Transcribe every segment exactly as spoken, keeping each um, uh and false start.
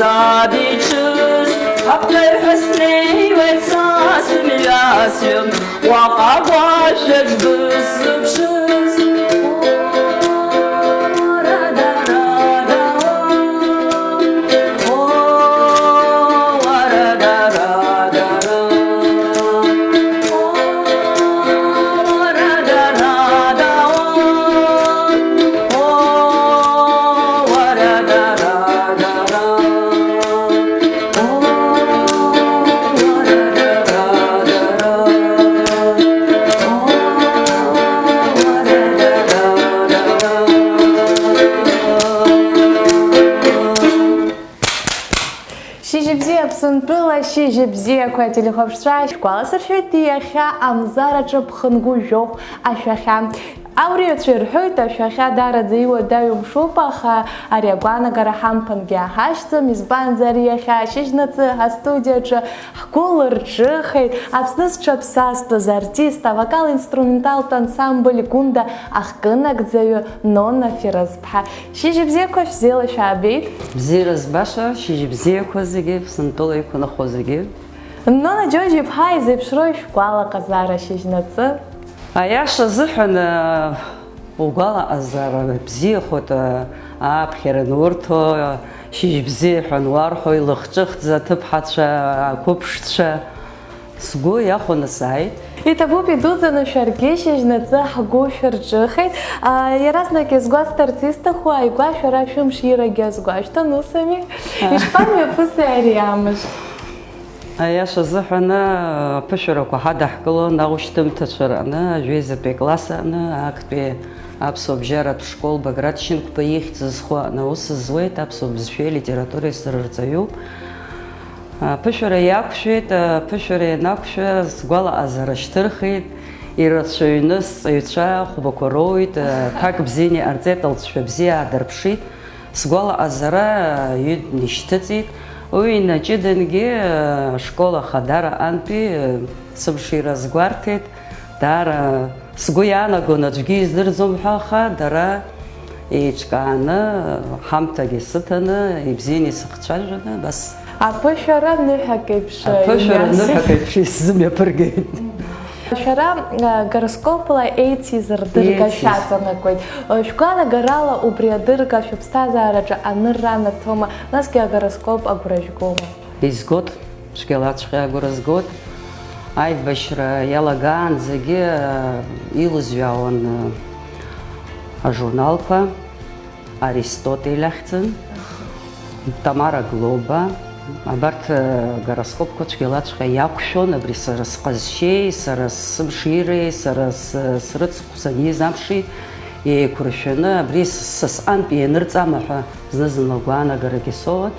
Адиҿыз, аԥҭаҩҳәа снеиуеит са сымҩасҩы, уаҟа агәашәаҿ дысзыԥшыз. Шьыжьбзиа Аԥсынтәыла, шьыжьбзиақәа ателехәаԥшцәа, шәгәаласыршәоит иахьа Амзараҿы ԥхынгәы жәохә ашәахьа. Ауриацәа ирҳәоит, ашәахьа даараӡа иуадаҩу мшуп, аха ари агәаанагара ҳамԥынгьы иаҳашьӡом, избанзар, иахьа ашьыжьнаҵы астудиаҿы ҳгәы лырҿыхеит Аԥсны зҽаԥсазтәыз артист, авокал-инструменталтә ансамбль Гәында ахкынагӡаҩы Нона Фираз-ԥҳа. Шьыжьбзиақәа шәзеилашәаабеит. Бзиара збаша, шьыжьбзиақәа зегьы, Аԥсынтәыла иқәынхо зегьы. Нона Џьоџь-иԥҳа, изеиԥшроу шәгәалаҟазаара шьыжьнаҵы? Аиаша азыҳәан, угәалаҟазаара бзиахоит, аԥхьара анурҭо, шьыжьбзиа ҳәа ануарҳәо, илахҿыхӡа аҭыԥҳацәа, ақәыԥшцәа, сгәы иахәаны сааит. Иҭабуп, идуӡӡаны шәаргьы шьыжьнаҵы ҳгәы шәырҿыхеит. А, иаразнак иазгәасҭарц исҭаху, ааигәа шәара шәымш ирагьы азгәашәҭан, усами? Ишԥамҩаԥыси ари амш? Аиаша азыҳәан, аԥышәарақәа ҳадаҳкылон аушьҭымҭацәа рҟны, ажәеизатәи акласс аҟны, актәи аԥсуа бжьаратә школ Баграт Шьынқәба ихьӡ зху аҟны аус зуеит, аԥсуа бызшәеи литературеи сара рҵаҩуп. Аԥышәара иақәшәеит, аԥышәара ианақәшәа, сгәалаҟазаара шьҭырхит, ирацәаҩны сҵаҩцәа хәбақәа роуит, аҭак бзианы иҟарҵеит, алҵшәа бзиа аадырԥшит. Сгәалаҟазаара ҩыднышьҭыҵит. Уи инаҷыдангьы ашкол ахадара антәи сымшира азгәарҭеит. Даара сгәы иаанагон, аӡәгьы издырӡом ҳәа, аха дара еиҿкааны, ҳамҭагьы сыҭаны, ибзианы исыхцәажәаны, абас. Аԥышәара ныҳәак еиԥш, аԥышәара иниасит. Ныҳәак еиԥш исзымҩаԥыргеит. Шәара, а, гороскопла еицизырдырга еициз. Шәаҵанакуеит. Шәгәаанагарала убри адырга шәыԥсҭазаараҿы анырра анаҭома, насгьы агороскоп агәра жәгома? Изгоит, цәгьалаҵәҟьа агәра згоит. Аибашьра иалагаанӡагьы, а, илызҩаауан, а, ажурналқәа. Аристотель ахьӡын, Тамара Глоба, абарҭ, э, гороскопқәа цәгьалаҵәҟьа иақәшәон, абри сара сҟазшьеи, сара сымширеи, сара с-, срыцхә саниз амши еиқәыршәаны, абри с-, сасҟантә ианырҵама ҳәа зны-зынла агәаанагарагьы соуан,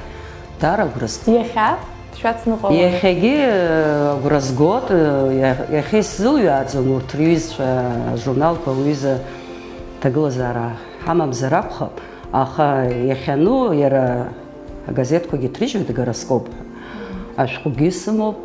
даара агәра згон. Иахьа? Шәацныҟәалоит. Иахьагьы, э, агәра згоит, э, иа-, иахьа исзылҩааӡом урҭ рҩызцәа ажурналқәа уҩыза ҭагылазаара ҳамамзар акәхап, аха иахьану иара агазеҭқәагьы ҭрыжьуеит, гороскоп ҳәа. Ашәҟәгьы сымоуп.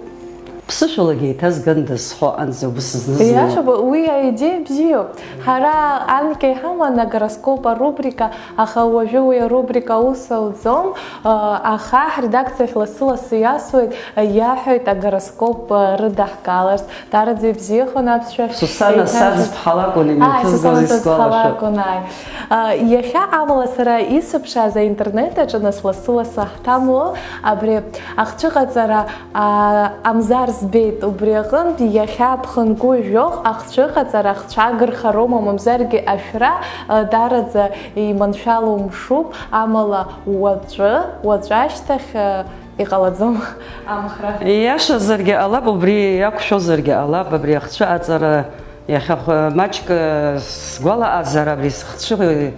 Ԥсышәалагьы еиҭазгандаз сҳәо анӡа убыс зны-зынла. Иашоуп, уи аидеиа бзиоуп. Ҳара анкьа иҳаман агороскоп арубрика, аха уажәы уи арубрика аус лӡом, аха ҳредакциахь лассы-лассы иасуеит, иаҳәоит агороскоп рыдаҳгаларц. Даараӡа ибзиахон аԥсшәа. Сусана еиҭа-, Саӡԥҳа лакәын, ааи, имҩаԥызгоз, Сусана Саӡԥҳа искәалашәо. Лакәын, ааи. А, иахьа амала сара исыԥшааз аинтернет аҿы нас лассы-лассы ҳҭамло, абри ахцәыҟаҵара, а, Амзар збеит, убри аҟынтә иахьа ԥхынгәы жәохә ахцәыҟаҵара, ахцәа агырхароума, мамзаргьы ашәра, а, даараӡа иманшәало мшуп, амала уаҵәы, уаҵәы ашьҭахь, а, Иҟалаӡом амхра. Ииашазаргьы ҟалап, убри иақәшәозаргьы ҟалап, абри ахцәы аҵара иахьа хә-, маҷк, э, сгәалаҟазар, абри схцәы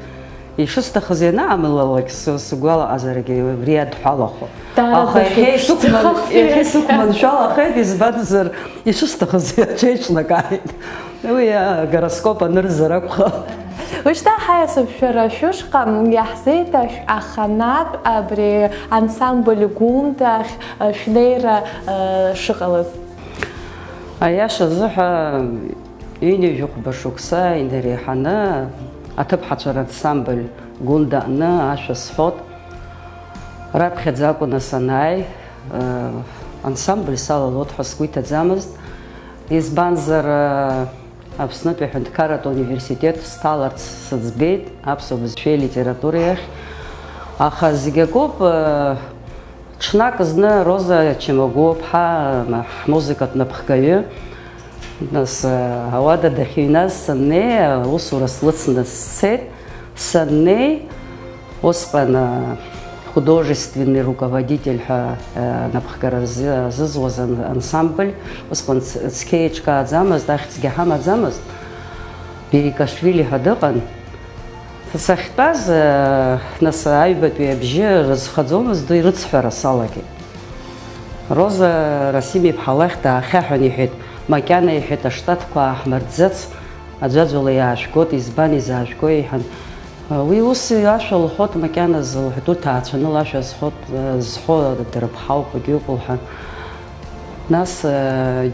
ишысҭахыз ианаамлалак, сы-, сгәалаҟазаргьы убри иадҳәалахо. Даараӡа. Аха иахьа исықәман-, шәыԥшӡахап. Иахьа исықәманшәалахеит, избанзар, ишысҭахыз иаҽеиҿнакааит. Уи агороскоп анырзар акәхап. Ушьҭа ҳаиасып шәара шәышҟа, иаҳзеиҭашәҳә аханатә абри ансамбль Гәында ахь шәнеира, э, шыҟалаз. Аиаша азыҳәа, ҩынҩажәихәба шықәса инареиҳаны аҭыԥҳацәа рансамбль Гәында аҟны ашәа сҳәот. Раԥхьаӡа акәын санааи, ансамбль салалоит ҳәа сгәы иҭаӡамызт, избанзар, Аԥснытәи аҳәынҭқарратә университет сҭаларц сыӡбеит аԥсуа бызшәеи алитературеи ахь, аха зегь акоуп, ҽнак зны Роза Чамагәуаԥҳа, ҳмузыкатә напхгаҩы, нас, ауада дахьыҩназ саннеи, аусура слыцны сцеит, саннеи, Усҟан, а, художественный руководитель ҳәа, а, напхгара зы-, зызуаз ан-, ансамбль, усҟан ц-, цқьа еиҿкааӡамызт, ахьӡгьы ҳамаӡамызт, Берикашвили ҳәа дыҟан. Сахьтәаз, а, нас аҩбатәи абжьы рызхаӡомызт, уи рыцҳәара салагеит. Роза Расим-иԥҳа лахь даахьаҳәын иҳәеит, макьана, иҳәеит, аштатқәа ааҳмыртӡац, аӡәаӡәала иаажәгот, избан изаажәго, иҳәан. Уи ус ашәа лҳәот, макьаназы лҳәот, урҭ ааҵәаны лашәа зҳәот, зҳәо дара ԥҳауп, егьыҟоу ҳәа. Нас,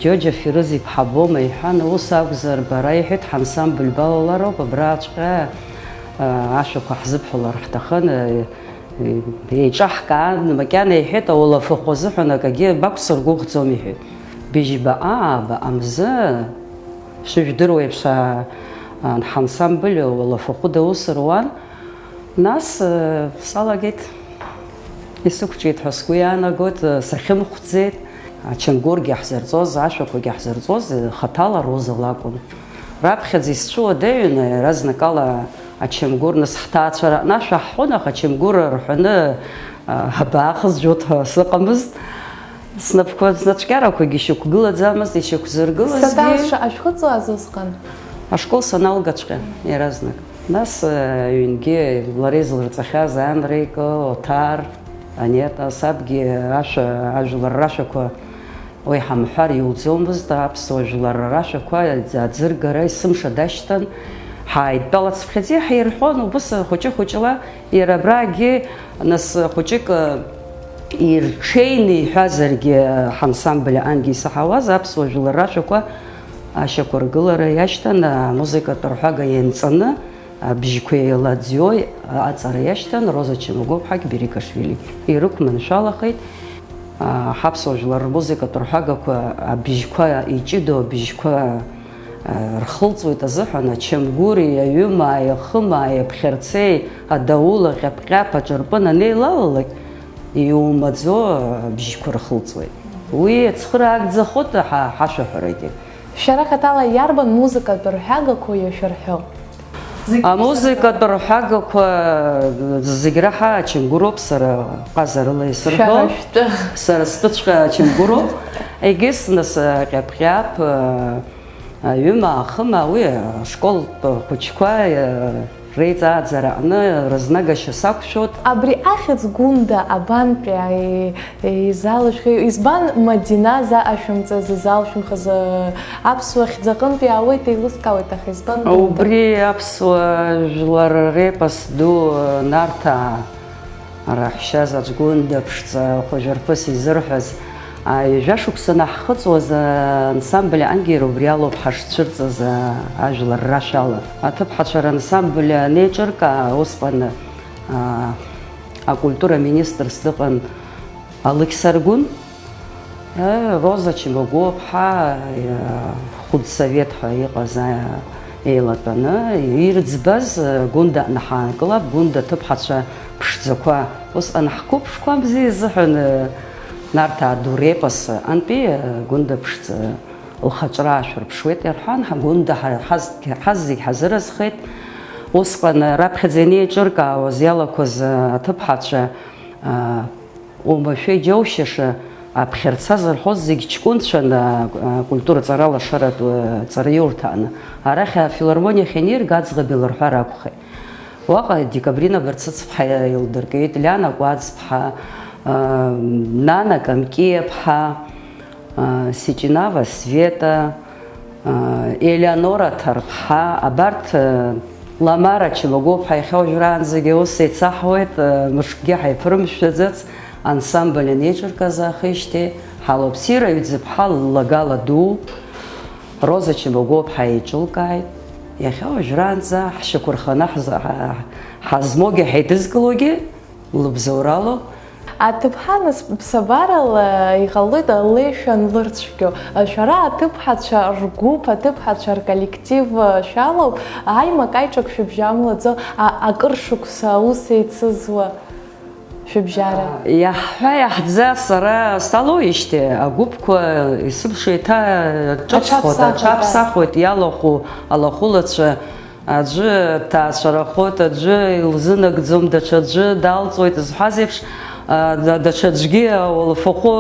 Џьоџьа Фирыз-иԥҳа боума, иҳәан, ус акәзар, бара, иҳәеит, ҳансамбль балалароуп, абраҵәҟьа ашәақәа ҳзыбҳәалар ҳҭахын, еиҿаҳкаан, макьана, иҳәеит, ауалафахә азыҳәан акагьы бақәсыргәыӷӡом, иҳәеит. Быжьба ааба амзы, шыжәдыруеиԥш, ҳансамбль ауалафахәы даусыр уан. Нас, э, салагеит, исықәҿиеит ҳәа сгәы иаанагоит, э, сахьымхәӡеит. Ачамгәыргьы ҳзырҵоз, ашәақәагьы ҳзырҵоз, э, хаҭала Роза лакәын. Раԥхьаӡа исцәуадаҩын, иаразнакала ачамгәыр, нас ҳҭаацәара аҟны ашәа ҳҳәон, аха ачамгәыр рҳәаны, э, абаахызжәот ҳәа сыҟамызт. Снапқәа, снацәкьарақәагьы шьақәгылаӡамызт, ишьақәзыргылазгьы. Саҭаацәа ашәхыҵуаз усҟан? Ашкол саналгаҵәҟьа, иаразнак. Нас, э, аҩнгьы лара излырҵахьаз Анрик, Оҭар, Анета, сабгьы ашәа, ажәлар рашәақәа уи ҳамҳәар иуӡомызт, аԥсуа жәлар рашәақәа аӡыргара есымша дашьҭан, ҳааидтәалацыԥхьаӡа иҳаирҳәон, убыс хәыҷы-хәыҷла иара абрагьы, нас, хәыҷык, э, ирҽеины иҳәазаргьы, ҳансамбль ангьы исаҳауаз аԥсуа жәлар рашәақәа ашьақәыргылара иашьҭан, амузыкатә рҳәага ианҵаны, абжьқәа еилаӡҩо аҟаҵара иашьҭан Роза Чамагәыԥҳагь Берикашвили ирықәманшәалахеит. Ҳаԥсуа жәлар рмузыкатә рҳәагақәа абжьқәа, иҷыдоу абжьқәа рхылҵуеит азыҳәан, ачамгәыри, аҩымааи, ахымааи, аԥхьарцеи, адаула, ҟьаԥ-ҟьаԥ, аҿырпын анеилалалак, иумаӡоу абжьқәа рхылҵуеит. Уи ацхыраара агӡахоит ҳа ҳашәаҳәарагьы. Шәара хаҭала иарбан музыкатә рҳәагақәоу иашәырҳәо? Амузыкатә рҳәагақәа зегь раҳа ачамгәыроуп, сара ҟазарыла исырҳәо. Шәара шәтәы. Сара стәыҵәҟьа ачамгәыроуп. Егьыс, нас, ҟьаԥ-ҟьаԥ, аҩыма, ахыма, уи ашколтә хәыҷқәа реиҵааӡара аҟны рызнагашьа сақәшәоит. Абри ахьӡ Гәында абантәи изалышәхи, избан Мадина заҟашәымҵаз изалшәымхыз, аԥсуа хьӡ аҟынтә иаауеит, еилыскаауеит, аха избан Гәында? Убри аԥсуа жәлар репос ду Нарҭаа раҳәшьа заҵә Гәында ԥшӡа хәажәарԥыс изырҳәаз, ҩажәа шықәса анаҳхыҵуаз, ансамбль Ангьер убри алоуп ҳашцәырҵыз, ажәлар рашәала. Аҭыԥҳацәа рансамбль анеиҿыркаа, усҟан, акультура министрс дыҟан Алықьса Аргәын, Роза Чамагәуаԥҳа, хәыдсовет ҳәа иҟаз, еилатәаны ирӡбаз Гәында аҟны ҳаанкылап, Гәында аҭыԥҳацәа ԥшӡақәа. Усҟан ҳқәыԥшқәа бзиа изыҳәан, Нарҭаа ду репос антәи Гәында ԥшӡа лхаҿра аашәырԥшуеит, ирҳәан, ҳа Гәында ҳа-, ҳаз-, ҳазегь ҳазыразхеит. Усҟан раԥхьаӡа инеиҿыркаауаз иалақәаз аҭыԥҳацәа, а, оумашәа иџьоушьаша, аԥхьарца зырҳәоз зегь ҷкәынцәан, а, акультура ҵара лашаратә, а, ҵараиурҭа аҟны. Арахь афилармониахь ианирга аӡӷаб илырҳәар акәхеит. Уаҟа Декабрина Барцыцԥҳа илдыркит, Лиана Кәаӡԥҳа, а, Нана Камкиаԥҳа, а, Сичинава Света, а, Елеонора Ҭарԥҳа, абарҭ, а, Ламара Чамагәыԥҳа иахьа уажәраанӡагьы аус еицаҳуеит, а, мышкгьы ҳаиԥырымшәаӡац, ансамбль анеиҿырказ аахижьҭеи ҳалоуп. Сира Ҩӡыԥҳа ллагала ду, Роза Чамагәыԥҳа еиҿылкааит. Иахьа уажәраанӡа ҳшьақәырханы ҳза-, ҳа-, ҳазмоугьы ҳаидызкылогьы лыбзоуралоуп. Аҭыԥҳа нас ԥсабарала иҟалоит алеишәа анлырцәгьо. Шәара аҭыԥҳацәа ргәыԥ, аҭыԥҳацәа рколлектив шәалоуп, аимак-аиҿак шәыбжьамлаӡо, а-, акыр шықәса аус еицызуа шәыбжьара? Иаҳҳәа-иаҳӡа сара салоуижьҭеи агәыԥқәа исылшо еиҭа аҿыцхоит, аҽаԥсахуеит, аҽаԥсахуеит, иалахәу алахәылацәа. Аӡәы дҭаацәарахоит, аӡәы илзынагӡом, даҽаӡәы далҵуеит зҳәаз еиԥш, а, да-, даҽаӡәгьы ауалафахәы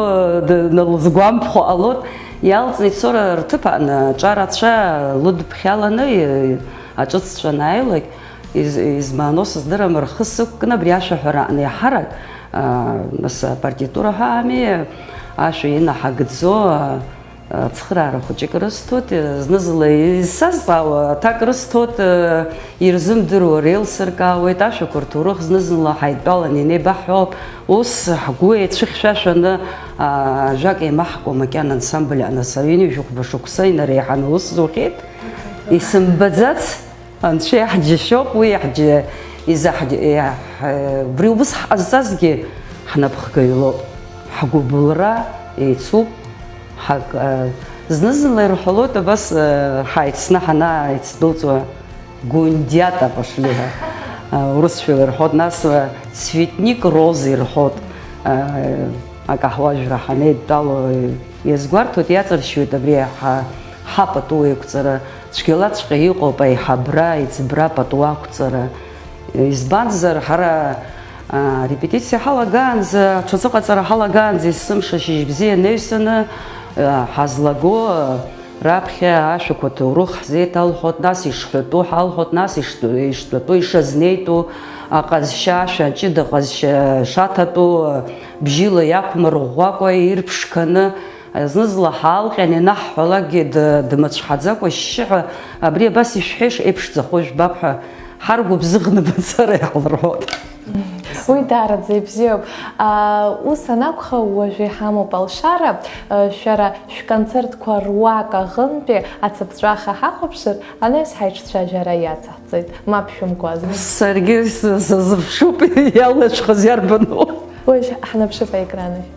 д-, налызгәамԥхо ҟалоит. Иалҵны ицо р-, рҭыԥ аҟны аҿарацәа лыдԥхьаланы, и-, аҿыццәа анааилак, из-, измааноу сыздырам, рхы сықәкны абри ашәаҳәара аҟны иаҳарак, а, нас апартитура ҳәа ами, ашәа инаҳагӡо, а, Ацхыраара хәыҷык рысҭоит, зны-зынла исазҵаауа аҭак рысҭоит, ирзымдыруа реилсыркаауеит, ашәақәа рҭоурых зны-зынла ҳаидтәаланы инеибаҳҳәалап. Ус ҳгәы еицәыхьшәашәаны, а, ажәак еимаҳкуа макьана ансамбль аҟны са ҩынҩажәи хәба шықәса инареиҳаны аус зухьеит. Исымбаӡац. Анцәа иаҳџьашьоуп, уи иаҳџьа-, изаҳ-, иаҳ-, убри убыс ҳҟазҵазгьы ҳнапхгаҩлоуп, ҳгәыбылра еицуп, ҳак-, а, зны-зынла ирҳәалоит абас, а, ҳаицны ҳанааицдәылҵуа, гундиата пошли ҳәа, а, урысшәала ирҳәоит, нас, а, цветник розы ирҳәоит, а, акаҳуажәра ҳанеидтәало, иазгәарҭоит, иаҵыршьуеит абри ҳа-, ҳапату еиқәҵара. Цәгьалаҵәҟьа иҟоуп аиҳабра, аиҵбра пату ақәҵара. Избанзар, ҳара, а, репетициа ҳалагаанӡа, аҽазыҟаҵара ҳалагаанӡа есымша шьыжьбзиа анаҩсаны, а, ҳазлаго, а, раԥхьа ашәақәа ҭоурых ҳзеиҭалҳәоит, нас ишҳәатәу ҳалҳәоит, нас ишт-, иштәатәу, ишазнеитәу, аҟазшьа, ашәа ҷыда ҟазшьа шаҭатәу, а, бжьыла иақәмырӷәӷәакәа ирԥшқаны, Зны-зынла ҳаалҟьан ианаҳҳәалакгьы д-, дмыцәҳаӡакәа ашьшьыҳәа, абри абас ишәҳәеишь, еиԥшӡахо жәбап ҳәа ҳаргәыбзыӷны мацара иаҳлырҳәоит. Уи даараӡа ибзиоуп. А, ус анакәха, уажәы иҳамоуп алшара, а, шәара шәконцертқәа руак аҟынтәи ацыԥҵәаха ҳахәаԥшыр, анаҩс ҳаиҿцәажәара иацаҳҵоит. Мап шәымкуазма. Саргьы с-, сазыԥшуп, иалнашәхыз иарбану? Уажә ҳнаԥшып аекран ахь.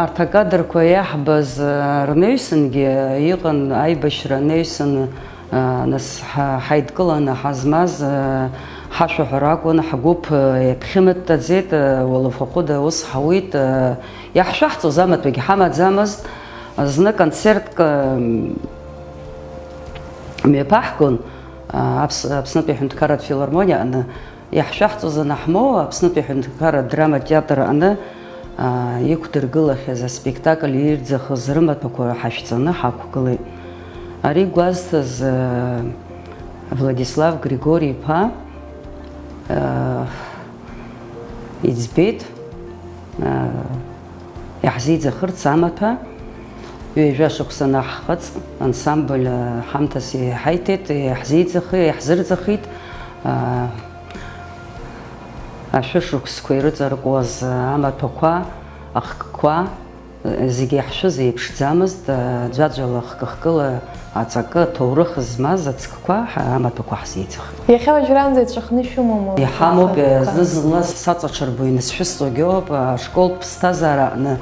Арҭ акадрқәа иаҳбаз, а, рнаҩсангьы иҟан аибашьра анаҩсан, а, нас ҳа-, ҳаидкыланы ҳазмаз, а, ҳашәаҳәара акәын, ҳгәыԥ, а, иаԥхьымыттаӡеит, а, уалафахәыда ус ҳауит, а, иаҳшәаҳҵоз амаҭәагь ҳамаӡамызт. Зны концертк, а, мҩаԥаҳгон, а, Аԥс-, Аԥснытәи аҳәынҭқарратә филармониа аҟны. Иаҳшәаҳҵоз анаҳмоуа, Аԥснытәи аҳәынҭқарра адрама театр аҟны, аа, иқәдыргылахьаз аспектакль ирӡахыз рымаҭәақәа ҳашәҵаны ҳақәгылеит. Ари гәазҭаз, аа, Владислав Григори-иԥа, аа, иӡбеит, аа, Иаҳзеиӡахырц амаҭәа, ҩажәа шықәса наҳхыҵ, ансамбль ҳамҭас иҳаиҭеит, иаҳзеиӡахи-, иаҳзырӡахит, аа, ашәышықәсқәа ирыҵаркуаз амаҭәақәа, ахкқәа, зегьы иаҳшәыз еиԥшӡамызт, ӡәаӡәала хкы-хкыла Аҵакы аҭоурых змаз ацкқәа ҳа-, амаҭәақәа ҳзеиҵахеит. Иахьа уажәраанӡа иҵәахны ишәымоума? Иҳамоуп, зны-зынла саҵаҽырбо инысшәысҵогьы ауп, ашколтә ԥсҭазаара аҟны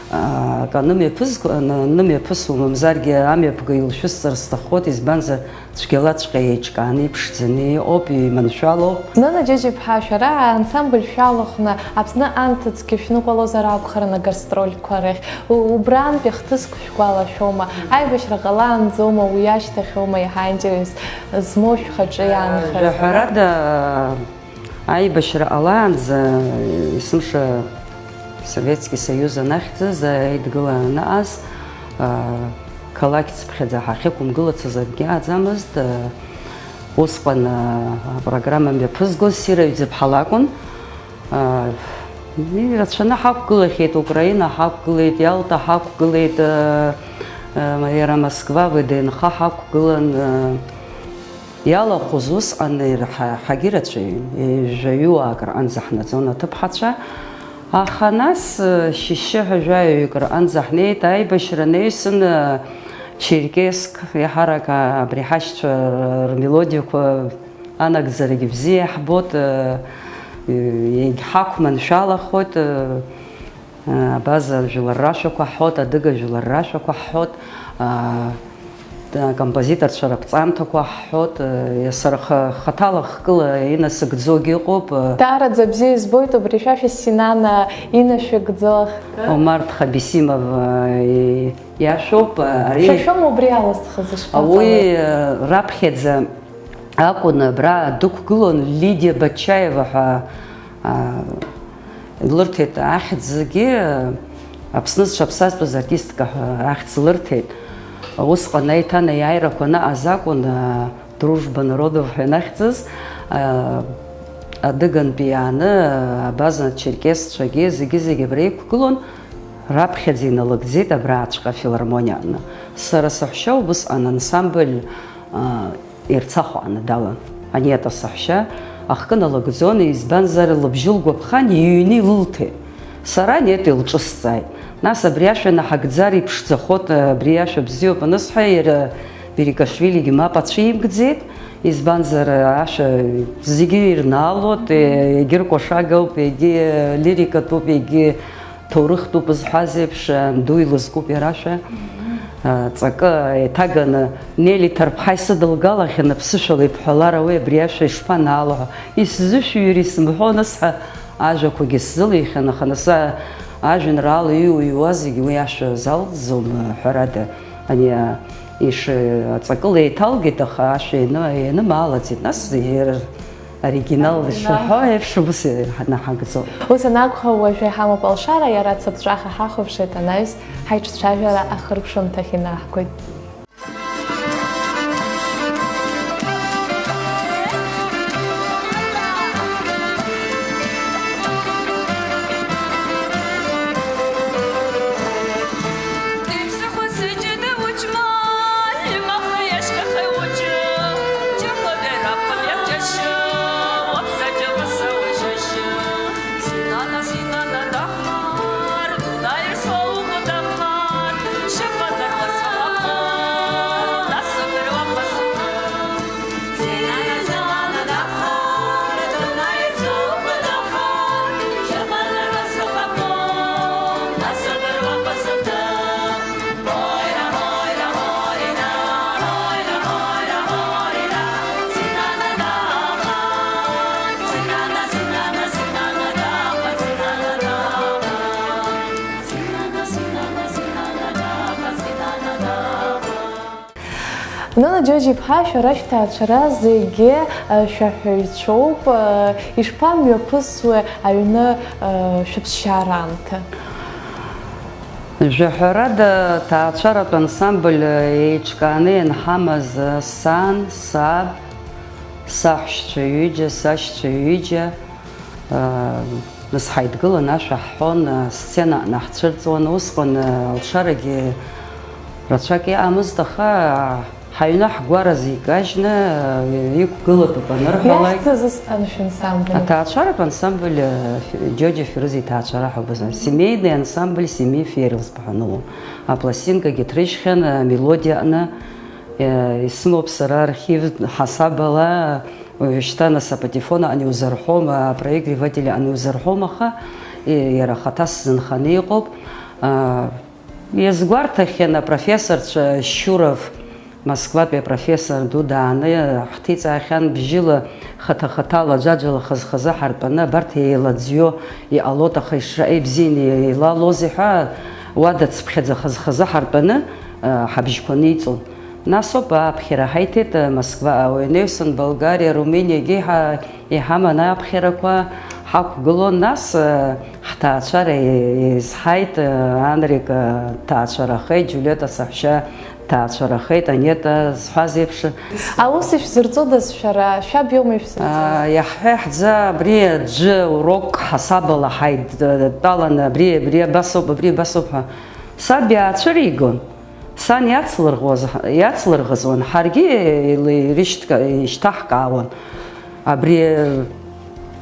Акы анымҩаԥызго, аны-, анымҩаԥысуа, мамзаргьы амҩаԥга илшәысҵар сҭаххоит, избанзар, цәгьалаҵәҟьа еиҿкааны иԥшӡаны иҟоуп, иманшәалоуп. Нана Џьоџьиԥҳа, шәара аансамбль шәалахәны Аԥсны анҭыҵгьы шәныҟәалозар акәхарын агастрольқәа рахь. У-, убрантәи ахҭысқәа шәгәалашәома? Аибашьра ҟалаанӡома, уи ашьҭахьоума иаҳа аинтерес змоу шәхаҿы иаанхаз? Жәаҳәарада, аибашьра ҟалаанӡа, есымша Советски Союз анахьӡыз, Аидгыла анаҟаз, а, қалақь цыԥхьаӡа ҳахьықәымгылацыз акгьы ыҟаӡамызт. А, усҟан, а, апрограмма мҩаԥызгоз Сираҩ Ӡыԥҳа лакәын. А, ирацәаны ҳақәгылахьеит, Украина ҳақәгылеит, Иалта ҳақәгылеит, а, а, иара Москва, В Д Н Х ҳақәгылан, а, Иалахәыз усҟан ир-, ҳа-, ҳагьы рацәаҩын, жәаҩуаак рҟынӡа ҳнаӡон аҭыԥҳацәа. Аха нас, шьыжьшьыҳәа жәаҩаҩык рҟынӡа ҳнеит, аибашьра анаҩсан, Черкесск, еиҳарак, а, абри ҳашьцәа р-, рмелодиақәа анагӡарагьы бзиа иаҳбоит, егьҳақәманшәалахоит. Абаза жәлар рашәақәа ҳҳәоит, адыга жәлар рашәақәа ҳҳәоит, а, акомпозиторцәа рыԥҵамҭақәа ҳҳәоит, а, сара ха-, хаҭала хкыла инасыгӡогьы ыҟоуп, а. Даараӡа бзиа избоит убри шәа шәа Синана инашәыгӡо. Омар Тхабисимов, а, и-, иашәоуп, а, ари. Шәа шәоума убри алызхыз, ишԥаҟалеи? Уи, а, раԥхьаӡа акәын, абра дықәгылон Лидиа Батчаева ҳәа, а, лырҭеит ахьӡгьы, Аԥсны зҽаԥсазтәыз артистка ҳәа ахьӡ лырҭеит. Усҟан аиҭанеиааирақәа анаҟаз акәын, а, Дружба народов ҳәа ианахьӡыз, а, адыгантәи иааны, а, абаза черкесцәагьы зегьы-зегьы абра иқәгылон, раԥхьаӡа иналыгӡеит абраҵәҟьа афилармониа аҟны. Сара саҳәшьа убысҟан ансамбль, а, Ерцахә аҟны далан. Аниета саҳәшьа ахкы налыгӡон, избанзар, лыбжьы лгәаԥхан, иҩны илылҭеит. Сара Аниета илҿысҵааит. Нас абри ашәа наҳагӡар иԥшӡахоит, абри ашәа бзиоуп анысҳәа, иара Берикашвилигьы мап ацәимкӡеит, избанзар, ашәа зегьы ирнаалоит, егьыркәашагоуп, егьи лирикатәуп, егьи Ҭоурыхтәуп зҳәаз еиԥш, анду илызкуп иара ашәа. Ҵакы еиҭаганы, Нели Ҭарԥҳа исыдылгалахьан, аԥсышәала ибҳәалар ауеи абри ашәа ишԥанаало ҳәа. Исзышәҩыр исымҳәо анысҳәа, ажәақәагьы сзылихьан, аха нас ажәеинраала иҩуа-иҩуа зегьы уи ашәа залҵӡом, ҳәарада, ани, иш-, аҵакыла еиҭалгеит, аха ашәа ианы-, ианымаалаӡеит. Нас иара Оригинал ишыҳәо еиԥш, ус ҳанаҳагӡо. Ус анакәха, уажәы иҳамоуп алшара, иара цыԥҵәаха ҳахәаԥшит, анаҩс ҳаиҿцәажәара ахыркәшамҭахь инаҳгоит. Нана Џьоџь-иԥҳа, шәара шәҭаацәара зегьы, э, шәаҳәаҩцәоуп, э, ишԥамҩаԥысуеи аҩны, э, шәыԥсшьара аамҭа? Жәаҳәарада, ҭаацәаратә ансамбль еиҿкааны ианҳамаз, сан, саб, саҳәшьцәа ҩыџьа, сашьцәа ҩыџьа, нас ҳаидгылан ашәа ҳҳәон, асцена аҟны ҳцәырҵуан. Усҟан алшарагьы рацәак иҟамызт, аха ҳаҩны ҳгәаразы икажьны, иқәгылатәуп анырҳәалак. Иахьӡыз усҟан шәансамбль? Аҭаацәаратә ансамбль, Џьоџьа Фирыз иҭаацәара ҳәа убас. Семейный ансамбль семьи Ферилс ҳәа анылон. Апластинкагьы ҭрыжьхьан, амелодиа аҟны, исымоуп сара архив ҳасабала, уажәшьҭа нас апатефон аҟны иузырҳәом, апроигрыватель аҟны иузырҳәом, аха, иара ахаҭа сзынханы иҟоуп. Аа, иазгәарҭахьан апрофессорцәа Шьуров, Москватәи апрофессор ду дааны ҳҭиҵаахьан бжьыла, хаҭа-хаҭала, ӡәаӡәала хаз-хазы ҳартәаны, абарҭ еилаӡҩо иҟалоит, аха ишра-, ибзианы еилалозеи ҳәа, уадацыԥхьаӡа хаз-хазы ҳартәаны, аа, ҳабжьқәа ниҵон. Нас ауп аԥхьара ҳаиҭеит, Москва, Уенеусон, Болгариа, Румыниагьы ҳа-, иҳаман аԥхьарақәа ҳақәгылон. Нас, э, ҳҭаацәара еизҳаит, э, Анрик, э, дҭаацәарахеит, Џьулиета саҳәшьа дҭаацәарахеит, Анета зҳәаз еиԥш. Аус ишәзырҵодаз шәара, шәаб иоума ишәзырҵоз? А, иаҳҳәа-иаҳӡа абри аӡәы урок ҳасабала ҳаидтәаланы, абри, абри абасоуп, абри абасоуп ҳәа саб иаацәыригон. Сан иацлырӷуаз, иацлырӷызуан, ҳаргьы еилеи-, ирышьҭка-, ишьҭаҳкаауан. Абри,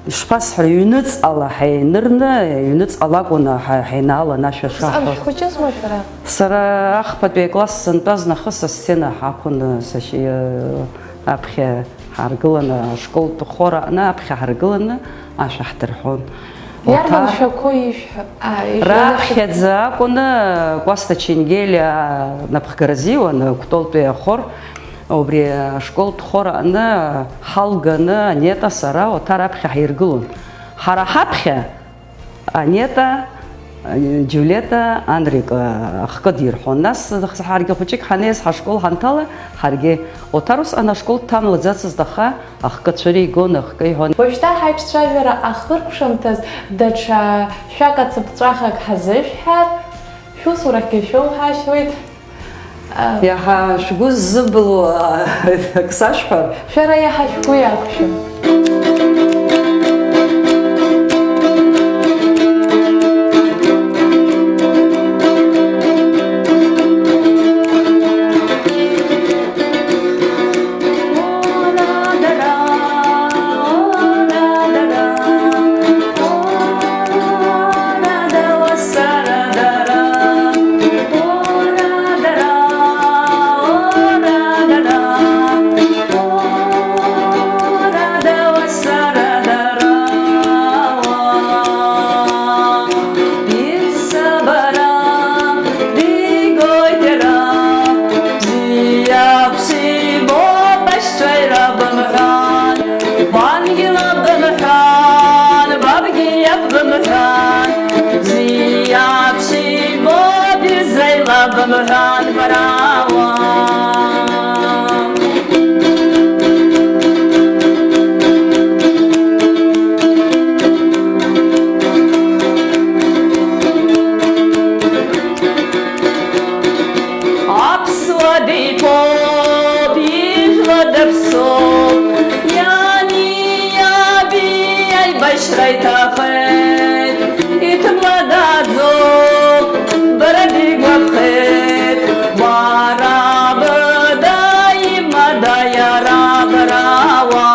ишԥасҳәари, ҩныҵҟала ҳаинырны, ҩныҵҟала акәын ҳа-, ҳаинаалан ашәа Усҟан шаҳҳәоз. Шәхәыҷызма шәара? Сара ахԥатәи акласс сынтәаз нахыс асцена ҳақәын, сашьа-, аԥхьа ҳаргыланы, ашколтә хор аҟны аԥхьа ҳаргыланы ашәа ҳдырҳәон. Иарбан Оҭа-, шәақәоу ишәҳәо? А, ишәҳәо раԥхьаӡа акәны Кәасҭа Ченгелиа напхгара азиуан, Кәтолтәи ахор, убри ашколтә хор аҟны ҳалганы, Анета, сара, Оҭар аԥхьа ҳаиргылон. Ҳара ҳаԥхьа Анета, Џьулиета, Анрик, ахкы дирҳәон. Нас ҳаргьы хәыҷык ҳанеиз, ҳашкол ҳанҭала, ҳаргьы Оҭар усҟан ашкол дҭамлаӡацызт, аха ахкы цәыригон, ахкы иҳәон. Уажәшьҭа ҳаиҿцәажәара ахыркәшамҭаз даҽа шәак ацыԥҵәахак ҳазышәҳәар, шәусурахьгьы шәоуҳашьуеит. Иаҳа шәгәы ззыбылуа акы сашәҳәар? Шәара иаҳа шәгәы иақәшәом. Бзиа ԥсыуоуп, башьцәа ирабымҳәан, бангьы лабымҳәан, бабгьы иабымҳәан, бзиа ԥсыуоуп, ирзеилабымҳәан, бара уан. Аԥсуа деиқәоуп, ижәла даԥсоуп, иани иаби аибашьра иҭахеит, иҭымладаӡоуп, бара бигәаԥхеит, бара быда имада иара бара уа.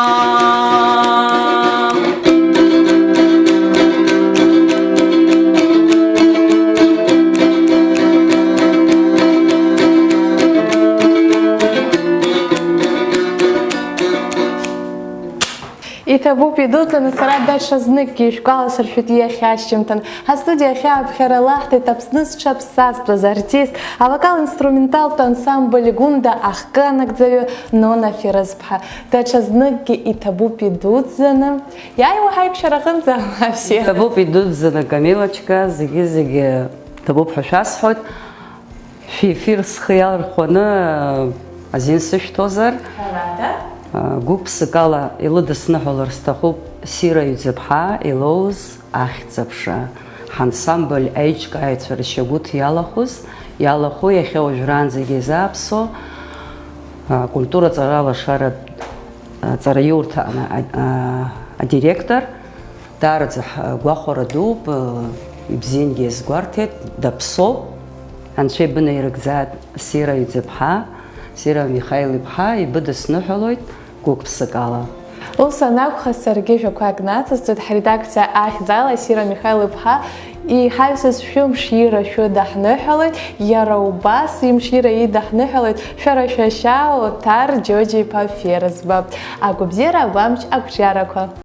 Иҭабуп идуӡӡаны, сара даҽазныкгьы ишәгәаласыршәоит иахьа ашьжьымҭан. Ҳастудиа ахь ааԥхьара лаҳҭеит Аԥсны зҽаԥсазтәыз артист, авокал-инструменталтә ансамбль Гәында ахкы анагӡаҩы Нона Ферызԥҳа. Даҽазныкгьы иҭабуп идуӡӡаны. Иааиуа ҳаиқәшәараҟынӡа, Лафсиа. Иҭабуп идуӡӡаны, Камилочка, зегьы-зегьы ҭабуп ҳәа шәасҳәоит. Шәефир схы иалырхәаны азин сышәҭозар? Ҳәарада. Гәык-ԥсыкала илыдысныҳәалар сҭахуп Сира Ҩӡыԥҳа илоуз Ахьӡ-аԥша, ҳансамбль аиҿкааҩцәа ршьагәыҭ иалахәыз, иалахәу иахьа уажәраанӡагьы еизааԥсо, а, культура ҵаралашаратә, а, ҵараиурҭа ана-, а, а, адиректор, даараӡа ҳгәахәара дууп, а, ибзиангьы иазгәарҭеит, даԥсоуп, Анцәа ибынаирыгӡааит, Сира Ҩӡыԥҳа, Сира Михаил-иԥҳа, ибыдысныҳәалоит гәык-ԥсыкала. Ус анакәха, саргьы жәақәак нацысҵоит, ҳредакциа ахьӡала Сира Михаил-иԥҳа иҳаҩсыз шәымшира шәыдаҳныҳәалоит, иара убас имшира идаҳныҳәалоит шәара шәашьа Оҭар Џьоџьа-иԥа Ферызба. Агәабзиара агәамч, ақәҿиарақәа.